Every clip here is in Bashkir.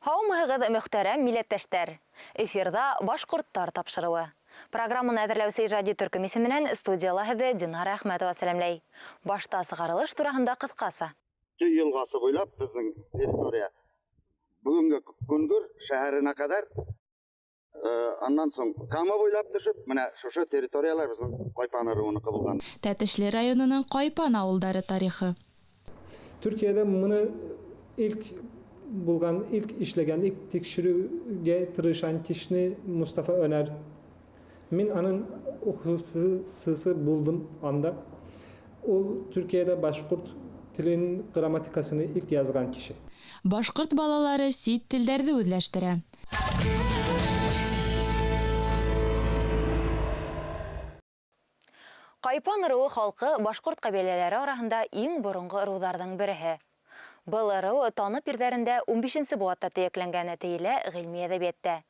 Һаумыһығыҙ, мөхтәрәм милләттәштәр! Эфирҙа Башҡорттар тапшырыуы. Программаны әҙерләүсе ижади төркөм исеменән студияла һеҙҙе Динара Әхмәтова сәләмләй. Башта сығарылыш тураһында ҡыҫҡаса. Төй йылғасы буйлап беҙҙең территория бөгөнгө Көнгөр шәһәренә ҡәҙәр, аннан һуң Кама буйлап төшөп, менә шушы территориялар беҙҙең Ҡайпан ырыуыныҡы булған. Тәтешле районының Ҡайпан ауылдары тарихы. Türkiye'de bunu ilk bulgan, ilk işlegen, ilk tekşirüge tırışan kişini Mustafa Öner. Min anın oxucusu buldum anda. Ol Türkiye'de Başkurt tilinin gramatikasını ilk yazgan kişi. Башҡорт балалары сит телдәрҙе үҙләштерә. Ҡайпан ырыуы халҡы башҡорт ҡәбиләләре араһында иң боронғо ырыуҙарҙың береһе. Был ырыу Танып ерҙәрендә 15 быуатта төйәкләнгән, тейелә ғилми әҙәбиәттә.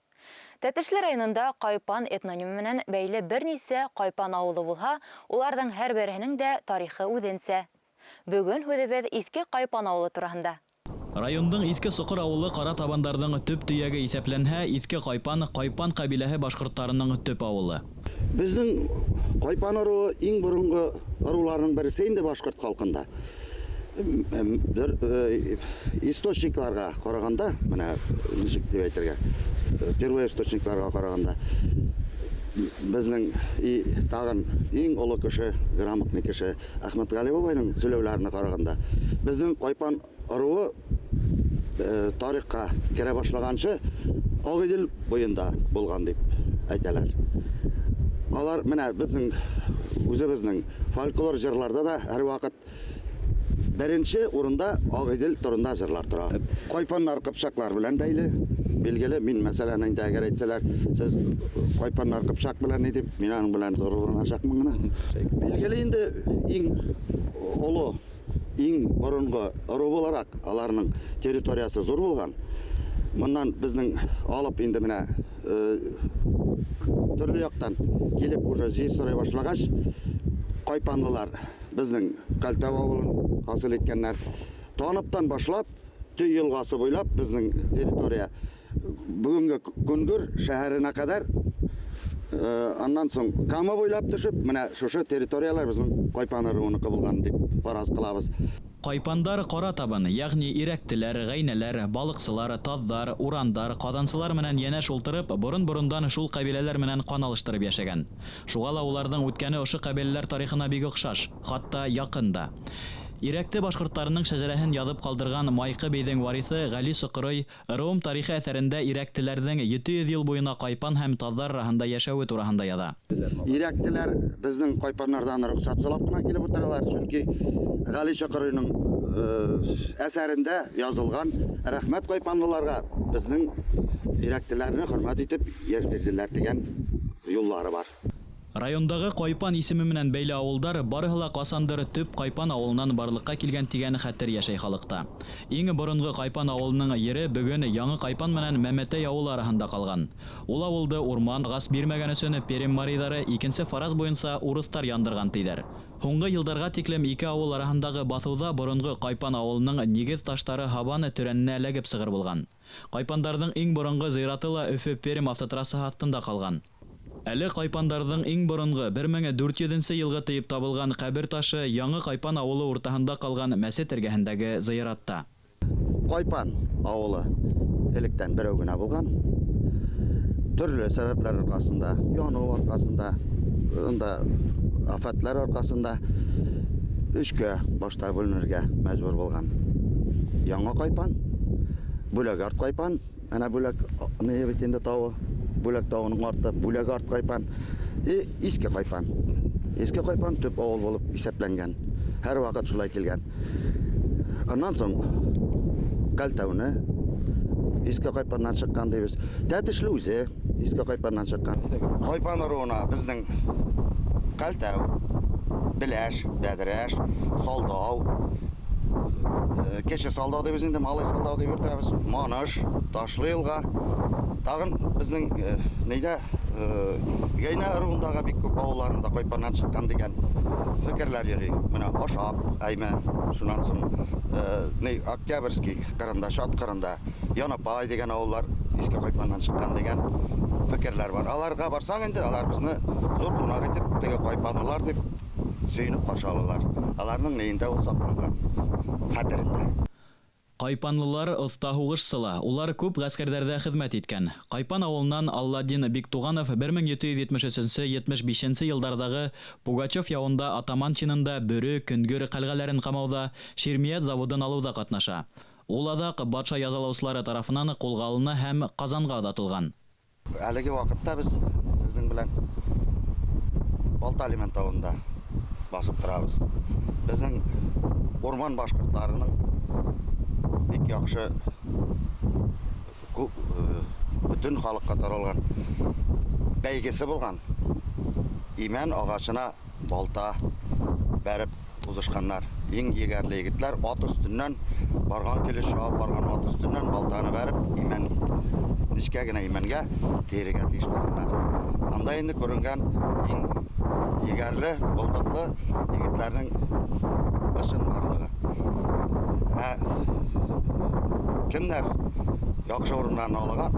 Тәтешле районында Ҡайпан этнонимы менән бәйле бер нисә Ҡайпан ауылы булһа, уларҙың һәр береһенең дә тарихы үҙенсә. Бөгөн һүҙебеҙ Иҫке Ҡайпан ауылы тураһында. Райондың Иҫке Соҡор ауылы ҡара табандарҙың төп төйәге иҫәпләнһә, Иҫке Ҡайпан Ҡайпан ҡәбиләһе башҡорттарының төп ауылы. Беҙҙең Ҡайпан ырыуы иң боронғо ырыуларҙың береһе инде башҡорт халҡында. Бер источникларға ҡарағанда, менә нисек тип әйтергә, первый источникларға ҡарағанда, беҙҙең и тағын иң оло кеше, грамотный кеше Әхмәтғәли бабайның һөйләүҙәренә ҡарағанда, беҙҙең Ҡайпан ырыуы тарихҡа керә башлағансы Ағиҙел буйында булған тип әйтәләр. Алар менә беҙҙең үҙебеҙҙең фольклор йырларҙа да һәр ваҡыт беренсе урында Ағиҙел турында йырлар тора. Ҡайпаннар ҡыпсаҡлар белән бәйле. Билгеле, мин мәсәлән инде әгәр әйтсәләр, сез ҡайпаннар ҡыпсаҡ белән ни дип, мин аның белән ғорурланасаҡмын ғына. Билгеле инде иң оло, иң боронғо ырыу булараҡ аларның территориясы ҙур булған. Мыннан беҙҙең алып инде менә төрлө яҡтан килеп уже җир сорай башлағас, ҡайпанлылар беҙҙең Ҡәлтәү ауылын хасил иткәннәр. Таныптан башлап, Төй йылғасы буйлап беҙҙең территория бөгөнгө Көнгөр шәһәренә ҡәҙәр, аннан һуң Кама буйлап төшөп, менә шушы территориялар беҙҙең Ҡайпан ырыуыныҡы булған тип фараз ҡылабыҙ. Ҡайпандар ҡара табын, йәғни ирәктеләр, ғәйнәләр, балыҡсылар, таҙҙар, урандар, ҡаҙансылар менән йәнәш ултырып, борон-борондан шул ҡәбиләләр менән ҡан алыштырып йәшәгән. Шуға ла уларҙың үткәне ошо ҡәбиләләр тарихына бик оҡшаш, хатта яҡын да. Ирәкте башҡорттарының шәжәрәһен яҙып ҡалдырған Майҡы бейҙең вариҫы Ғәли Соҡорой Ырыуым тарихы әҫәрендә ирәктеләрҙең 700 йыл буйына ҡайпан һәм таҙҙар араһында йәшәүе тураһында яҙа. Ирәктеләр беҙҙең ҡайпаннарҙан рөхсәт һорап ҡына килеп ултыралар, сөнки Ғәли Соҡоройның әҫәрендә яҙылған рәхмәт ҡайпанлыларға беҙҙең ирәктеләрне хөрмәт итеп ер бирҙеләр тигән юллары бар. Райондағы Ҡайпан исеме менән бәйле ауылдар барыһы ла ҡасандыр төп Ҡайпан ауылынан барлыҡҡа килгән тигән хәтер йәшәй халыҡта. Иң боронғо Ҡайпан ауылының ере бөгөн Яңы Ҡайпан менән Мәмәтәй ауылы араһында ҡалған. Ул ауылды урман ағас бирмәгән өсөн Пермь марийҙары икенсе фараз буйынса урыҫтар яндырған тиҙәр. Һуңғы йылдарға тиклем ике ауыл араһындағы баҫыуҙа боронғо Ҡайпан ауылының нигеҙ таштары һабан төрәненә эләгеп сығыр булған. Ҡайпандарҙың иң боронғо зыяраты ла Өфө Пермь автотрассаһы аҫтында ҡалған. Әле ҡайпандарҙың иң боронғо 1400 йылғы тейеп табылған ҡәбер ташы Яңы Ҡайпан ауылы уртаһында ҡалған мәсет эргәһендәге зыяратта. Ҡайпан ауылы электән берәү генә булған. Төрлө сәбәпләр арҡаһында, яныу арҡаһында, унда афәтләр арҡаһында өскә башта бүленергә мәжбүр булған. Яңы Ҡайпан, Бүләк арт Ҡайпан, әнә Бүләк ни бит инде тауы, Бүләк тауының арты, Бүләк арт Ҡайпан, и Иҫке Ҡайпан. Иҫке Ҡайпан төп ауыл булып иҫәпләнгән. Һәр ваҡыт шулай килгән. Аннан һуң Ҡәлтәүне Иҫке Ҡайпаннан сыҡҡан тибеҙ. Тәтешле үҙе Иҫке Ҡайпаннан сыҡҡан. Ҡайпан ырыуына беҙҙең Ҡәлтәү, Беләш, Бәҙрәш, Салдау, Кеше Салдау тибеҙ инде, Малый Салдау тип йөрөтәбеҙ, Маныш, Ташлы йылға. Тағын беҙҙең нейҙә, Гәйнә ырыуындағы бик күп ауылларында Ҡайпаннан сыҡҡан тигән фекерләр йөрөй. Менә Ашап, Әймә, шунан һуң, ней, Октябрьский ҡырында, Шат ҡырында Янапай дигән авыллар Иске Кайпаннан чыккан дигән фикерләр бар. Аларга барсаң инде, алар безне зур кунак итеп, теге кайпанлылар дип сөенеп каршы алалар. Аларның нейендә ул сакланган, хәтерендә. Кайпанлылар оҫта һуғышсы ла, улар күп ғәскәрҙәрҙә хеҙмәт иткән. Кайпан ауылынан Алладин Биктуғанов 1773-75 йылдарҙағы Пугачев яуында атаман чинында Бөрө, Көнгөр ҡәлғәләрен ҡамауҙа, Ширмиәт заводын алыуҙа ҡатнаша. Ул аҙаҡ батша язалаусылары тарафынан ҡулға алына һәм Ҡазанға оҙатылған. Әлеге ваҡытта беҙ һеҙҙең белән Балта Лиман тауында баҫып торабыҙ. Беҙҙең урман башҡорттарының бик яҡшы бөтөн халыҡҡа таралған бәйгесе булған. Имән ағасына балта бәреп уҙышҡаннар. Иң егәрле егетләр ат өҫтөнән барған килеш чабып барған ат өҫтөнән балтаны бәреп имән нескә генә имәнгә тейергә тейеш булғаннар. Анда инде күренгән иң егәрле, булдыҡлы егетләрнең ысын барлығы. Ә кемдәр яҡшы урындарны алған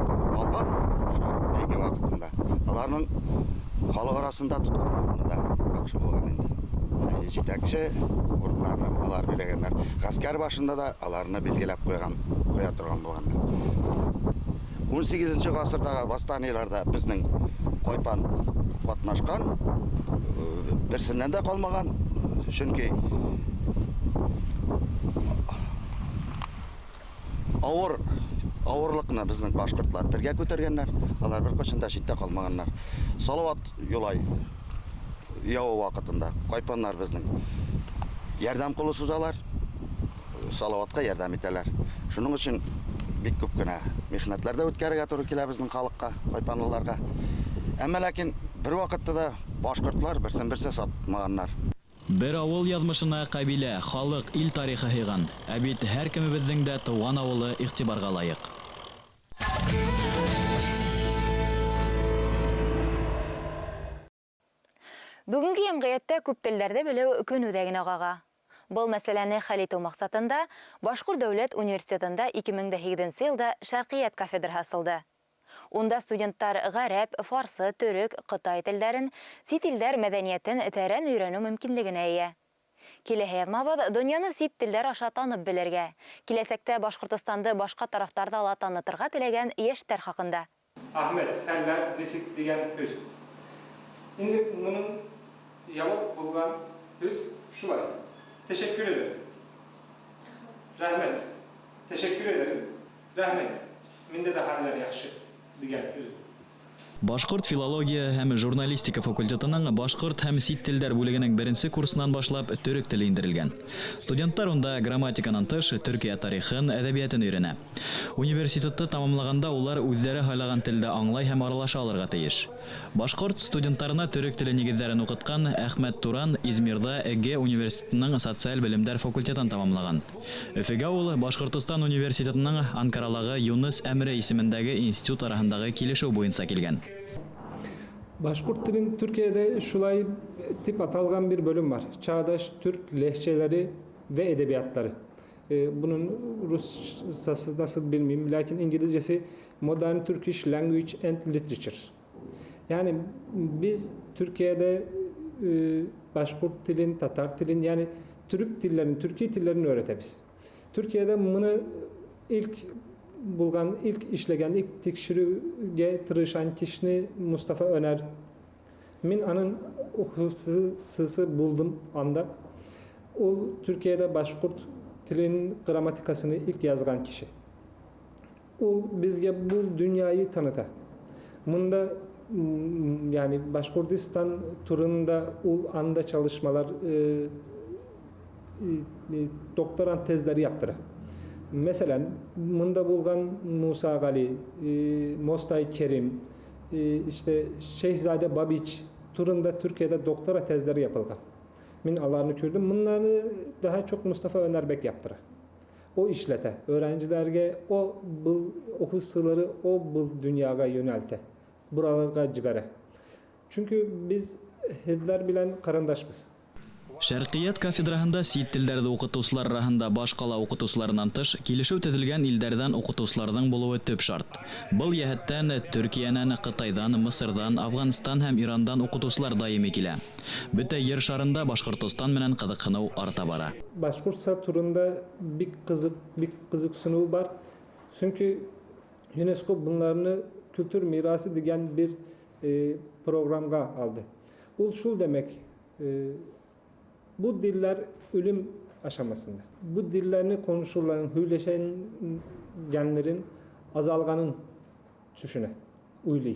шушы бәйге ваҡытында, аларның халыҡ араһында тотҡан урыны да яҡшы булған инде. Етәксе урыннарны алар биләгәннәр. Ғәскәр башында да аларны билгеләп ҡуя торған булғаннар. Ун һигеҙенсе ғасырҙағы восстаниеларҙа беҙҙең Ҡайпан ҡатнашҡан, берсенән дә ҡалмаған, сөнки ауырлыҡны беҙҙең башҡорттар бергә күтәргәндәр, алар бер ҡасан да ситтә ҡалмағандар. Салават Юлай яуы ваҡытында ҡайпаннар беҙҙең ярҙам ҡулы сузалар, Салаватҡа ярҙам итәләр. Шуның өсөн бик күп кенә михнәтләр ҙә үткәрергә тура килә беҙҙең халыҡҡа, ҡайпанлыларға. Әммә ләкин бер ваҡытта да башҡорттар берсен-берсе сатмағандар. Бер ауыл яҙмышына ҡәбилә, халыҡ, ил тарихы һыйған. Ә бит һәр кемебеҙҙең дә тыуған ауылы иғтибарға лайыҡ. Бөгөнгө йәмғиәттә күп телдәрҙе белеү көн үҙәгенә ҡаға. Был мәсьәләне хәл итеү маҡсатында Башҡорт дәүләт университетында ике мең дә һигеҙенсе йылда Шәрҡиәт кафедраһы асылды. Унда студенттар ғәрәп, фарсы, төрөк, ҡытай телдәрен, сит илдәр мәҙәниәтен тәрән өйрәнеү мөмкинлегенә эйә. Киләһе яҙмабыҙ донъяны сит телдәр аша танып белергә, киләсәктә Башҡортостанды башҡа тарафтарҙа ла танытырға теләгән йәштәр хаҡында. Ахмет, хәлләр, нисек тигән һүҙ. Инде уның яуап булған һүҙ шулай. Teşekkür ederim. Рәхмәт. Teşekkür ederim. Рәхмәт. Миндә дә хәлләр яҡшы дигән һүҙ. Башҡорт филология һәм журналистика факультетының башҡорт һәм сит телдәр бүлегенең беренсе курсынан башлап төрөк теле индерелгән. Студенттар унда грамматиканан тыш Төркиә тарихын, әҙәбиәтен өйрәнә. Университетты тамамлағанда улар үҙҙәре һайлаған телдә аңлай һәм аралаша алырға тейеш. Башҡорт студенттарына төрөк теле нигеҙҙәрен уҡытҡан Әхмәт Туран Измирҙа Эге университетының социаль белемдәр факультетын тамамлаған. Өфөгә ул Башҡортостан университетының Анкаралағы Юныс Әмре исемендәге институт араһындағы килешеү буйынса килгән. Başkurt dilin Türkiye'de şulay tip atalgan bir bölüm var. Çağdaş Türk lehçeleri ve edebiyatları. Bunun Rusçası nasıl bilmeyeyim. Lakin İngilizcesi Modern Turkish Language and Literature. Yani biz Türkiye'de Başkurt dilin, Tatar dilin yani Türk dillerini, Türkiye dillerini öğretebiz. Türkiye'de bunu ilk bulgan, ilk işlegen, ilk tekşirüge tırışan kişini Mustafa Öner. Min anın hususu buldum anda. O Türkiye'de Başkurt dilinin gramatikasını ilk yazgan kişi. O bizge bu dünyayı tanıta. Bunda yani Başkurdistan turunda ul anda çalışmalar, doktoran tezleri yaptıra. Mesela bunda bulgan Musa Gali, Mostay Kerim, Şehzade Babiç turunda Türkiye'de doktora tezleri yapılgan. Min alarını kürdüm. Bunları daha çok Mustafa Önerbek yaptıra. O işlete, öğrencilerge o bıl, o hususları o bıl dünyaya yönelte. Buralara cibere. Çünkü biz Hidler bilen karındaşmız. Шәрҡиәт кафедраһында сит телдәрҙе уҡытыусылар араһында баш ҡала уҡытыусыларынан тыш, килешеү төҙөлгән илдәрҙән уҡытыусыларҙың булыуы төп шарт. Был йәһәттән Төркиәнән, Ҡытайҙан, Мысырҙан, Афғанстан һәм Ирандан уҡытыусылар даими килә. Бөтә ер шарында Башҡортостан менән ҡыҙыҡһыныу арта бара. Başkurtça turunda bir kızık bir kızıksınığı var. Çünkü UNESCO bunlarını kültür mirası diyen bir programga aldı. Ul şul demek bu diller ölüm aşamasında. Bu dillerini konuşurların, hüyleşenlerin azalganın düşüne, uyluy.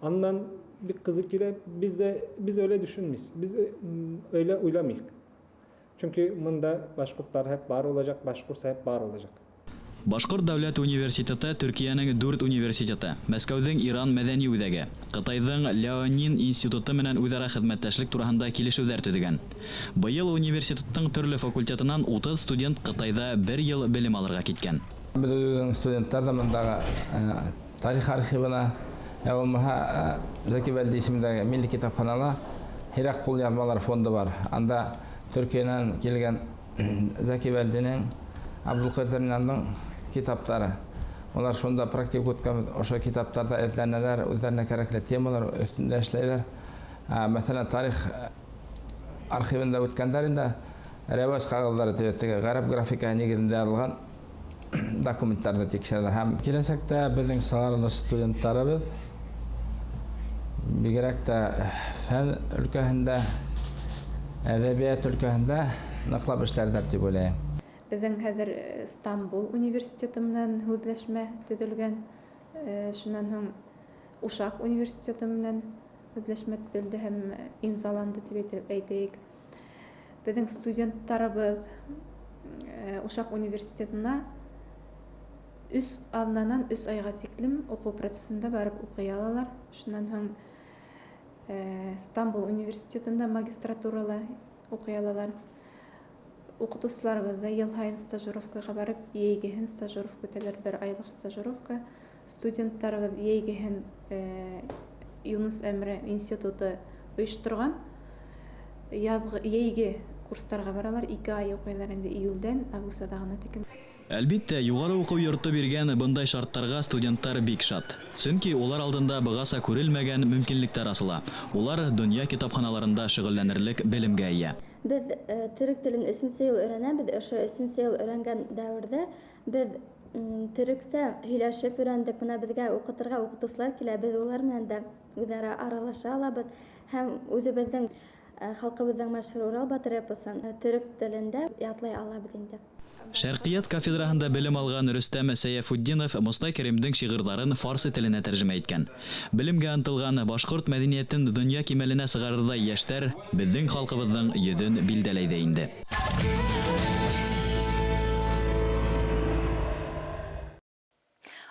Andan bir kızık ile biz de biz öyle düşünmeyiz. Biz öyle uylamayız. Çünkü bunda Başkurtlar hep var olacak, Başkurtsa hep var olacak. Башҡорт дәүләт университеты Төркиәнең дүрт университеты, Мәскәүҙең Иран мәҙәни үҙәге, Ҡытайҙың Ляонин институты менән үҙ-ара хеҙмәттәшлек тураһында килешеүҙәр төҙөгән. Быйыл университеттың төрлө факультетынан 30 студент Ҡытайҙа бер йыл белем алырға киткән. Беҙ үҙебеҙҙең студенттар ҙа бындағы тарих архивына, йә булмаһа Зәки Вәлиди исемендәге милли китапханала һирәк ҡулъяҙмалар фонды бар. Анда Төркиәнән килгән Зәки Вәлидинең, Абдулҡадир Минандың китаптары. Улар шунда практик үткән, ошо китаптарҙа эҙләнәләр, үҙҙәренә кәрәкле темалар өҫтөндә эшләйҙәр. Мәҫәлән, тарих архивында үткәндәр инде рәүәс ҡағыҙҙары тип теге ғәрәп графикаһы нигеҙендә яҙылған документтарҙы тикшерәләр. Һәм киләсәктә беҙҙең сығарылыш студенттарыбыҙ бигерәк тә фән өлкәһендә, әҙәбиәт өлкәһендә ныҡлап эшләрҙәр тип уйлайым. Беҙҙең хәҙер Стамбул университеты менән һүҙләшмә төҙөлгән, шунан һуң Ушак университеты менән һүҙләшмә төҙөлдө һәм имзаланды тип әйтәйек. Беҙҙең студенттарыбыҙ Ушак университетына 3 аҙнанан 3 айға тиклем уҡыу процессында барып уҡый алалар. Шунан һуң Стамбул университетында магистратурала уҡый алалар. Уҡытыусыларыбыҙ ҙа йыл һайын стажировкаға барып, йәйгеһен стажировка үтәләр, бер айлыҡ стажировка. Студенттарыбыҙ йәйгеһен Юнус Әмре институты ойошторған яҙғы йәйге курстарға баралар, 2 ай уҡыйҙар инде июлдән август аҙағына тиклем. Әлбиттә, юғары уҡыу йорто биргән бындай шарттарға студенттар бик шат. Сөнки улар алдында бығаса күрелмәгән мөмкинлектәр асыла. Улар донъя китапханаларында шөғөлләнерлек белемгә эйә. Беҙ төрөк телен 3-нсе йыл өйрәнәбеҙ. Ошо 3-нсе йыл өйрәнгән дәүерҙә беҙ төрөксә һөйләшеп өйрәндек. Бына беҙгә уҡытырға уҡытыусылар килә, беҙ улар менән дә үҙ-ара аралаша алабыҙ һәм үҙебеҙҙең халҡыбыҙҙың мәшһүр Урал батыр эпосын төрөк телендә ятлай алабыҙ инде. Шәрҡиәт кафедраһында белем алған Рөстәм Сәйәфутдинов Мостай Кәримдең шиғырҙарын фарсы теленә тәржемә иткән. Белемгә ынтылған башҡорт мәҙәниәтен донъя кимәленә сығарырҙай йәштәр беҙҙең халҡыбыҙҙың йөҙөн билдәләй ҙә инде.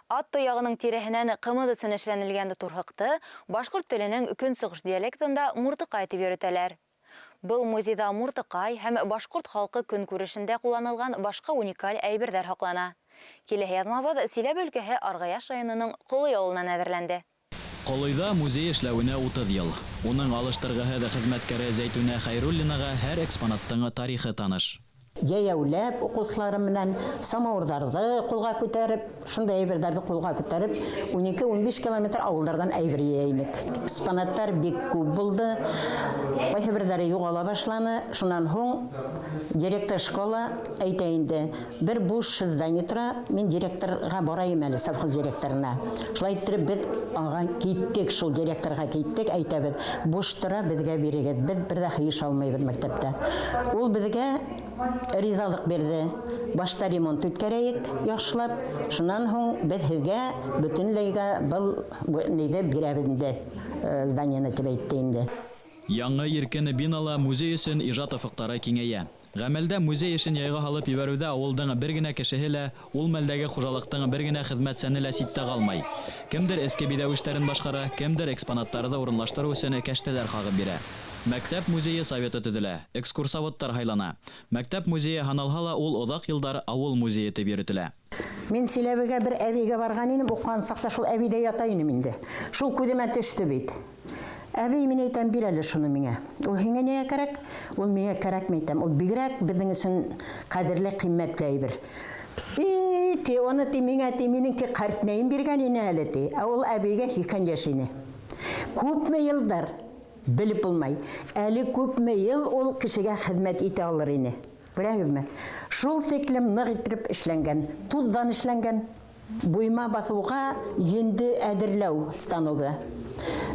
Ат тояғының тиреһенән ҡымыҙ өсөн эшләнелгән турһыҡты башҡорт теленең көнсығыш диалектында муртыҡай тип йөрөтәләр. Был музейҙа муртыҡай һәм башҡорт халҡы көнкүрешендә ҡулланылған башҡа уникаль әйберҙәр һаҡлана. Киләһе яҙмабыҙ Силәбе өлкәһе Арғаяш районының Ҡолой ауылынан әҙерләнде. Ҡолойҙа музей эшләүенә 30 йыл. Уның алыштырғыһыҙ хеҙмәткәре Зәйтүнә Хәйруллинаға һәр экспонаттың тарихы таныш. Йәйәүләп уҡыусылары менән самауырҙарҙы ҡулға күтәреп, шундай әйберҙәрҙе ҡулға күтәреп, 12-15 километр ауылдарҙан әйбер йыя инек. Экспонаттар бик күп булды. Ҡайһы берҙәре юғала башланы. Шунан һуң директор школа әйтә инде, бер буш здание тора, мин директорға барайым әле, совхоз директорына. Шулай иттереп беҙ аңа киттек, шул директорға киттек, әйтәбеҙ, буш тора, беҙгә бирегеҙ, беҙ бер ҙә һыйыша алмайбыҙ мәктәптә. Ул беҙгә ризалыҡ бирҙе. Башта ремонт үткәрәйек яҡшылап, шунан һуң беҙ һеҙгә бөтөнләйгә был ниҙе бирәбеҙ инде, зданиены тип әйтте инде. Яңы иркен бинала музей өсөн ижад офоҡтары киңәйә. Ғәмәлдә музей эшен яйға һалып ебәреүҙә ауылдың бер генә кешеһе лә, ул мәлдәге хужалыҡтың бер генә хеҙмәтсәне лә ситтә ҡалмай. Кемдер эске биҙәү эштәрен башҡара, кемдер экспонаттарҙы урынлаштырыу өсөн кәштәләр ҡағып бирә. Мәктәп музейы советы төҙөлә, экскурсоводтар һайлана. Мәктәп музейы һаналһа ла, ул оҙаҡ йылдар ауыл музейы тип йөрөтөлә. Мин Силәбегә бер әбейгә барған инем, уҡыған саҡта шул әбейҙә ята инем инде. Шул күҙемә төштө бит. Әбей, мин әйтәм, бир әле шуны миңә. Ул һиңә нигә кәрәк? Ул миңә кәрәк, мин әйтәм. Ул бигрәк беҙҙең өсөн ҡәҙерле, ҡиммәтле әйбер. И, ти, уны ти, миңә ти, минең ти ҡәртнәйем биргән ине әле ти. Ә ул әбейгә 80 йәш ине. Күпме йылдар белеп булмай. Әле күпме йыл ул кешегә хеҙмәт итә алыр ине. Күрәһегеҙме? Шул тиклем ныҡ иттереп эшләнгән, туҙҙан эшләнгән. Буйма баҫыуға йөндө әҙерләү станогы.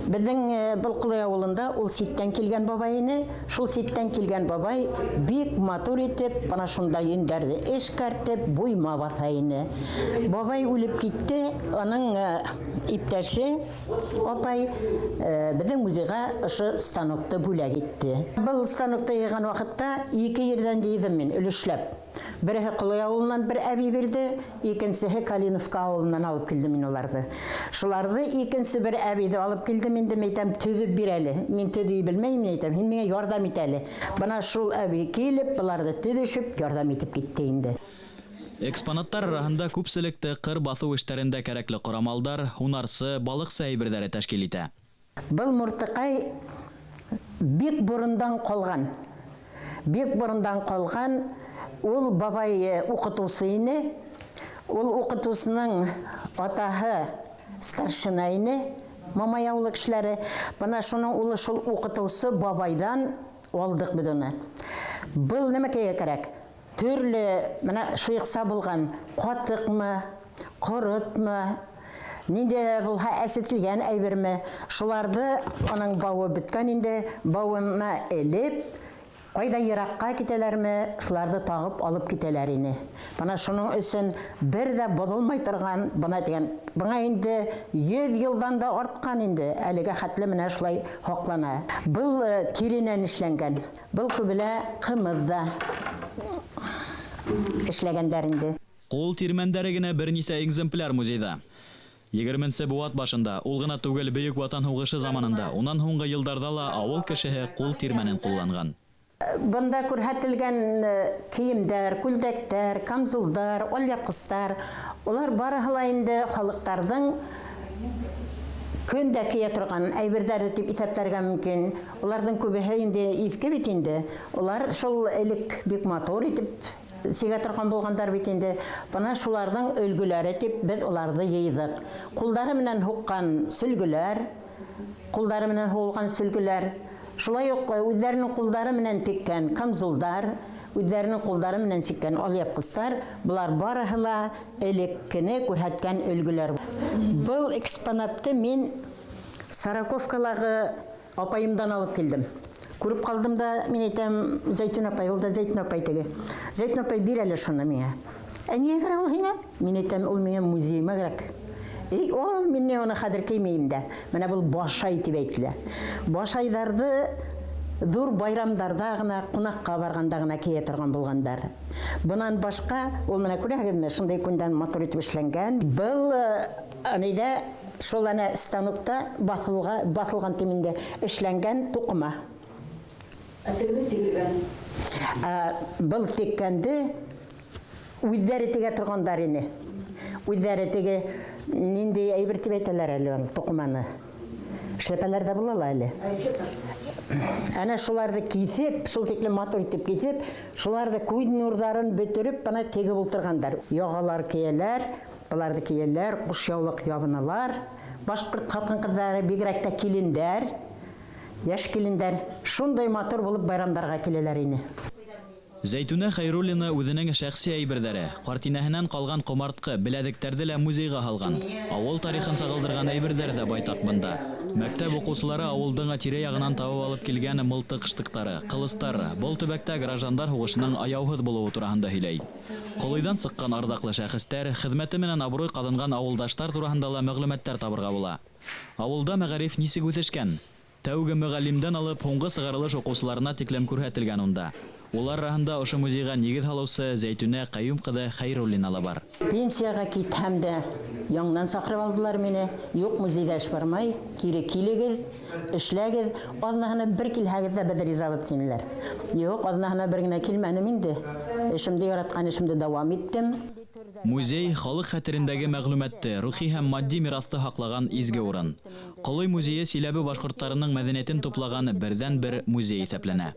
Беҙҙең был Ҡолай ауылында ул ситтән килгән бабай ине. Шул ситтән килгән бабай бик матур итеп, бына шунда йөндәрҙе эшкәртеп, буйма баҫа ине. Бабай үлеп китте, аның иптәше апай беҙҙең музейға ошо станокты бүләк итте. Был станокты йыйған ваҡытта ике ерҙән йыйҙым мин, өлөшләп. Береһе Ҡолай ауылынан бер әбей бирҙе, икенсеһе Калиновка ауылынан алып килдем мин уларҙы. Шуларҙы икенсе бер әбейҙе алып килдем инде, мин әйтәм, төҙөп бир әле. Мин төҙөй белмәйем, мин әйтәм, һин миңә ярҙам ит әле. Бына шул әбей килеп, быларҙы төҙөшөп, ярҙам итеп китте инде. Экспонаттар араһында күпселекте ҡыр баҫыу эштәрендә кәрәкле ҡорамалдар, һунарсы, балыҡсы әйберҙәре тәшкил итә. Был муртыҡай бик борондан ҡалған. Бик борондан ҡалған. Ул бабай уҡытыусы ине. Ул уҡытыусының атаһы старшина ине, Мамай ауылы кешеләре. Бына шуның улы шул уҡытыусы бабайҙан алдыҡ беҙ уны. Был нәмәкәйгә кәрәк? Төрлө бына шыйыҡса булған ҡатыҡмы, ҡоротмо, ниндәй булһа әсетелгән әйберме, шуларҙы уның бауы бөткән инде, бауына элеп, ҡайҙа йыраҡҡа китәләрме, шуларҙы тағып алып китәләр ине. Бына шуның өсөн бер ҙә боҙолмай торған, бына тигән, бына инде 100 йылдан да артҡан инде, әлегә хәтле менә шулай һаҡлана. Был тиренән эшләнгән. Был күбелә ҡымыҙ ҙа эшләгәндәр инде. Ҡул тирмәндәре генә бер нисә экземпляр музейҙа. 20-нсе быуат башында, ул ғына түгел, Бөйөк Ватан һуғышы заманында, унан һуңғы йылдарҙа ла ауыл кешеһе ҡул тирмәнен ҡулланған. Бында күрһәтелгән кейемдәр, күлдәктәр, камзулдар, алъяпҡыстар, улар барыһы ла инде халыҡтарҙың көндә кейә торған әйберҙәре тип иҫәпләргә мөмкин. Уларҙың күбеһе инде иҫке бит инде. Улар шул элек бик матур итеп сигә торған булғандар бит инде. Бына шуларҙың өлгөләре тип беҙ уларҙы йыйҙыҡ. Ҡулдары менән һуҡҡан сөлгөләр, ҡулдары менән һуғылған сөлгөләр, шулай уҡ үҙҙәренең ҡулдары менән теккән камзулдар, үҙҙәренең ҡулдары менән сиккән алъяпҡыстар, былар барыһы ла элеккене күрһәткән өлгөләр. Был экспонатты мин Сороковкалағы апайымдан алып килдем. Күреп ҡалдым да, мин әйтәм, Зәйтүн апай, ул да Зәйтүн апай теге. Зәйтүн апай, бир әле шуны миңә. Ә ниңә кәрәк ул һиңә? Мин әйтәм, ул миңә музейыма кәрәк. Эй, ул мин уны хәҙер кеймәйем дә. Менә был башай тип әйтелә. Башайҙарҙы ҙур байрамдарҙа ғына, ҡунаҡҡа барғанда ғына кейә торған булғандар. Бынан башҡа, ул менә күрәһегеҙме, шундай күндән матур итеп эшләнгән. Был әнейҙә шул әнә станокта баҫылған тим инде, эшләнгән туҡыма. Ә тегене сигелгән? Был теккәнде үҙҙәре тегә торғандар ине. Үҙҙәре теге ниндәй әйбер тип әйтәләр әле аны, туҡыманы. Эшләпәләр ҙә була ла әле. Әнә шуларҙы киҫеп, шул тиклем матур итеп киҫеп, шуларҙы күҙ нурҙарын бөтөрөп, бына тегеп ултырғандар. Яғалар кейәләр, быларҙы кейәләр, ҡуш яулыҡ ябыналар. Башҡорт ҡатын-ҡыҙҙары, бигерәк тә килендәр, йәш килендәр шундай матур булып байрамдарға киләләр ине. Зәйтүнә Хәйруллина үҙенең шәхси әйберҙәре, ҡартинәһенән ҡалған ҡомартҡы, беләҙектәрҙе лә музейға һалған. Ауыл тарихын сағылдырған әйберҙәр ҙә байтаҡ бында. Мәктәп уҡыусылары ауылдың тирә-яғынан табып алып килгән мылтыҡ штыктары, ҡылыстар был төбәктә граждандар һуғышының аяуһыҙ булыуы тураһында һөйләй. Ҡолойҙан сыҡҡан арҙаҡлы шәхестәр, хеҙмәте менән абруй ҡаҙанған ауылдаштар тураһында ла мәғлүмәттәр табырға була. Ауылда мәғариф нисек үҫешкән? Тәүге мөғәллимдән алып һуңғы сығарылыш уҡыусыларына тиклем күрһәтелгән унда. Улар араһында ошо музейға нигеҙ һалыусы Зәйтүнә Ҡәйүм ҡыҙы Хәйруллина ла бар. Пенсияға китһәм дә яңынан саҡырып алдылар мине. Юҡ, музейҙа эш бармай, кире килегеҙ, эшләгеҙ. Аҙнаһына бер килһәгеҙ ҙә беҙ ризабыҙ тинеләр. Юҡ, аҙнаһына бер генә килмәнем инде. Эшемде яратҡан эшемде дауам иттем. Музей халык хәтерендәге мәгълүматты, рухи һәм матди мирасты һаклаган изге урын. Колый музее Силәбе башкортларының мәдәниятен туплаган бердән-бер музей исәпләнә.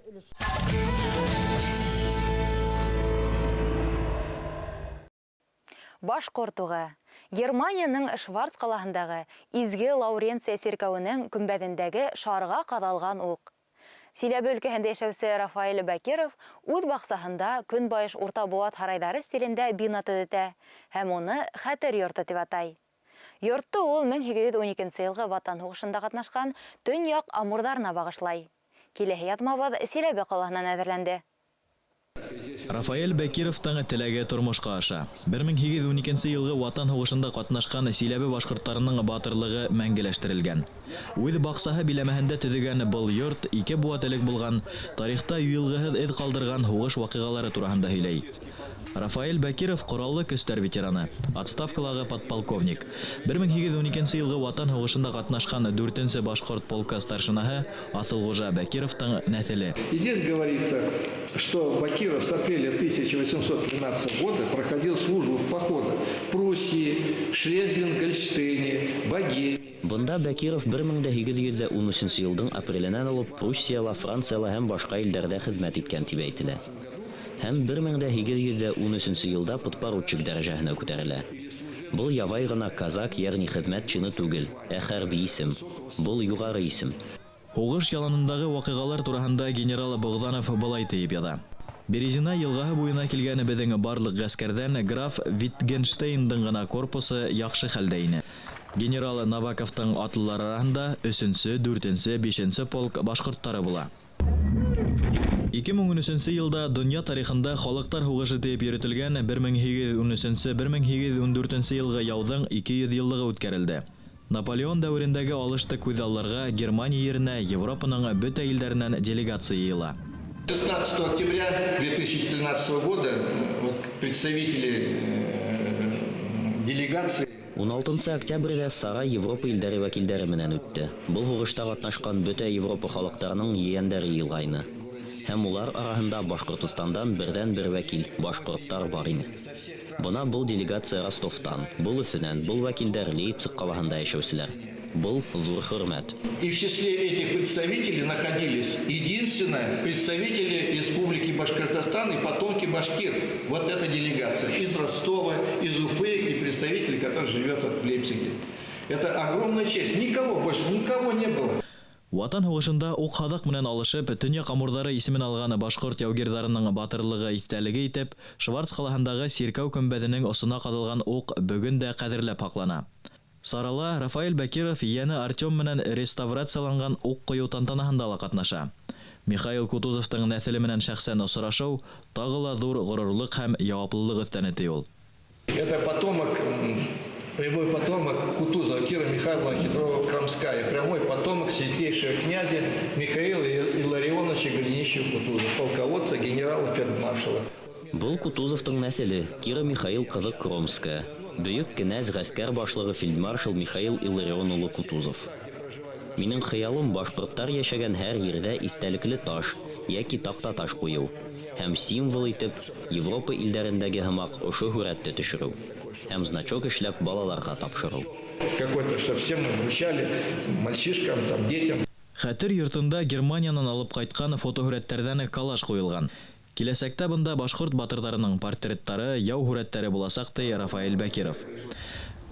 Башкорт угы. Германиянең Шварц калаһындагы Изге Лауренция чиркәвенең көмбәзендәге шарга кадалган ук. Силәбе өлкәһендә яшәүче Рафаэль Бәкиров үз баксаһында Көнбайыш Урта Буат һарайҙары стилендә бина төҙөтә һәм уны Хәтер йорты тип атай. Йортто ул 1812 йылғы Ватан һуғышында ҡатнашҡан Төньяҡ Амурҙарына бағышлай. Киләһе яҙмабыҙ Силәбе ҡалаһынан әҙерләнде. Рафаэль Бәкировтың теләге тормошҡа аша. 1812 йылғы Ватан һуғышында ҡатнашҡан Силәбе башҡорттарының батырлығы мәңгеләштерелгән. Үҙ баҡсаһы биләмәһендә төҙөгән был йорт ике быуат элек булған, тарихта юйылғыһыҙ эҙ ҡалдырған һуғыш ваҡиғалары тураһында һөйләй. Рафаэль Бәкиров ҡораллы көстәр ветераны, отставкалағы подполковник. 1812 йылғы Ватан һуғышында ҡатнашҡан 4-нсе башҡорт полкы старшинаһы Аҫылғужа Бәкировтың нәҫеле. И здесь говорится, что Бакиров с апреля 1813 года проходил службу в походах в Пруссии, Шлезвиг-Гольштейне, Богемии. Бында Бәкиров 1813 йылдың апреленән алып Пруссияла, Францияла һәм башҡа илдәрҙә хеҙмәт иткән тип әйтелә. Һәм 1813 йылда подпоручик дәрәжәһенә күтәрелә. Был ябай ғына казак, йәғни хеҙмәт чины түгел, ә хәрби исем. Был юғары исем. Һуғыш яланындағы ваҡиғалар тураһында генерал Богданов былай тиеп яҙа. Березина йылғаһы буйына килгән беҙҙең барлыҡ ғәскәрҙән граф Витгенштейндың ғына корпусы яҡшы хәлдә ине. Генерал Новаковтың атлылары араһында 3-нсе, 4-нсе, 5-нсе полк башҡорттары була. 2013 йылда донъя тарихында халыҡтар һуғышы тиеп йөрөтөлгән 1813-1814 йылғы яуҙың 200 йыллығы үткәрелде. Наполеон дәүерендәге алышты күҙалларға Германия еренә Европаның бөтә илдәренән делегация йыйыла. 16 октября 2013 года вот представители делегации 16 октябрҙә сара Европа илдәре вәкилдәре менән үтте. Был һуғышта ҡатнашҡан бөтә Европа халыҡтарының ейәндәре йыйылғайны. Һәм улар араһында Башҡортостандан берҙән-бер вәкил башҡорттар бар ине. Бына был делегация Ростовтан, был Өфөнән, был вәкилдәр Лейпциг ҡалаһында йәшәүселәр. Был ҙур хөрмәт. И в числе этих представителей находились единственное представители Республики Башкортостан и потомки башкир. Вот эта делегация из Ростова, из Уфы и представители, который живет в Лейпциге. Это огромная честь. Никого больше, никого не было. Ватан һуғышында уҡ һаҙаҡ менән алышып, Төньяҡ Амурҙары исемен алған башҡорт яугирҙарының батырлығы иҫтәлеге итеп, Шварц ҡалаһындағы сиркәү көмбәҙенең осона ҡаҙалған уҡ бөгөн дә ҡәҙерләп һаҡлана. Сарала Рафаэль Бәкиров ейәне Артем менән реставрацияланған уҡ ҡойоу тантанаһында ла ҡатнаша. Михаил Кутузовтың нәҫеле менән шәхсән осрашыу тағы ла ҙур ғорурлыҡ һәм яуаплылыҡ өҫтәне, ти ул. Это потомок, прямой потомок Кутузова Кира Михайловна Хитрова-Кромская, прямой потомок светлейшего князя Михаила Илларионовича Голенищева-Кутузова, полководца, генерала-фельдмаршала. Был Кутузовтың нәҫеле Кира Михаил ҡыҙы Кромская, бөйөк кенәз ғәскәр башлығы фельдмаршал Михаил Илларион улы Кутузов. Минең хыялым башҡорттар йәшәгән һәр ерҙә иҫтәлекле таш йәки таҡтаташ ҡуйыу һәм символ итеп Европа илдәрендәге һымаҡ ошо һүрәтте төшөрөү һәм значок эшләп балаларға тапшырыу. Какой-то, чтоб всем вручали мальчишкам, там, детям. Хәтер йортонда Германиянан алып ҡайтҡан фотоһүрәттәрҙән коллаж ҡуйылған. Киләсәктә бында башҡорт батырҙарының портреттары, яу һүрәттәре буласаҡ, ти Рафаэль Бәкиров.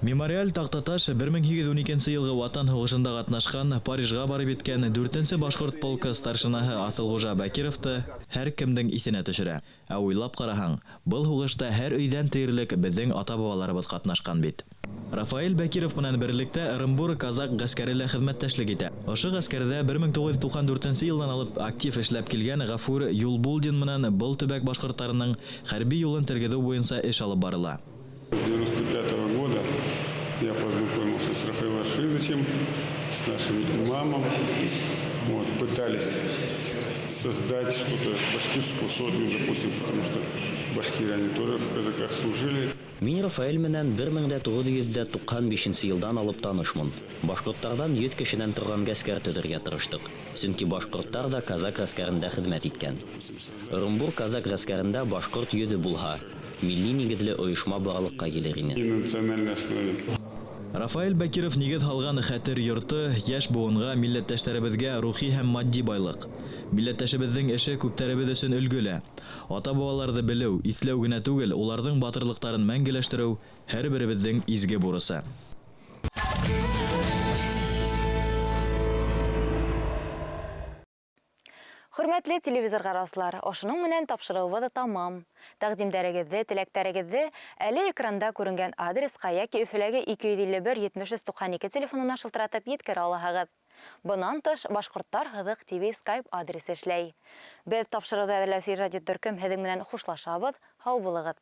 Мемориаль таҡтаташ 1812 йылғы Ватан һуғышында ҡатнашҡан, Парижға барып еткән 4-нсе башҡорт полкы старшинаһы Аҫылғужа Бәкировты һәр кемдең иҫенә төшөрә. Ә уйлап ҡараһаң, был һуғышта һәр өйҙән тиерлек беҙҙең ата-бабаларыбыҙ ҡатнашҡан бит. Рафаэль Бәкиров менән берлектә Ырымбур казак ғәскәре лә хеҙмәттәшлек итә. Ошо ғәскәрҙә 1994 йылдан алып актив эшләп килгән Ғәфүр Юлбулдин менән был төбәк башҡорттарының хәрби юлын тергеҙеү буйынса эш алып барыла. С 95 года я познакомился с Рафаэлем Рашидовичем, с нашим имамом. Вот, пытались создать что-то, башкирскую сотню, допустим, потому что башкиры, они тоже в казаках служили. Мин Рафаэль менән 1995 йылдан алып танышмын. Башҡорттарҙан 100 кешенән торған ғәскәр төҙөргә тырыштыҡ. Сөнки башҡорттар ҙа казак ғәскәрендә хеҙмәт иткән. Ырымбур казак ғәскәрендә башҡорт йөҙө булһа, милли нигеҙле ойошма барлыҡҡа килер ине. И на национальной основе. Рафаэль Бәкиров нигеҙ һалған Хәтер йорто йәш быуынға, милләттәштәребеҙгә рухи һәм матди байлыҡ. Милләттәшебеҙҙең эше күптәребеҙ өсөн өлгө лә. Ата-бабаларҙы белеү, иҫләү генә түгел, уларҙың батырлыҡтарын мәңгеләштереү һәр беребеҙҙең изге бурысы. Хөрмәтле телевизор ҡараусылар, ошоноң менән тапшырыуыбыҙ тамам. Тәҡдимдәрегеҙҙе, теләктәрегеҙҙе әле экранда күренгән адресҡа йәки Өфөләге 251 73 92 телефонына шылтыратып еткерә алаһығыҙ. Бынан тыш, Башҡорттар һыҙыҡ ТВ Skype адресы эшләй. Беҙ тапшырыуҙы әҙерләүсе ижади төркөм һеҙҙең менән хушлашабыҙ. Һау булығыҙ.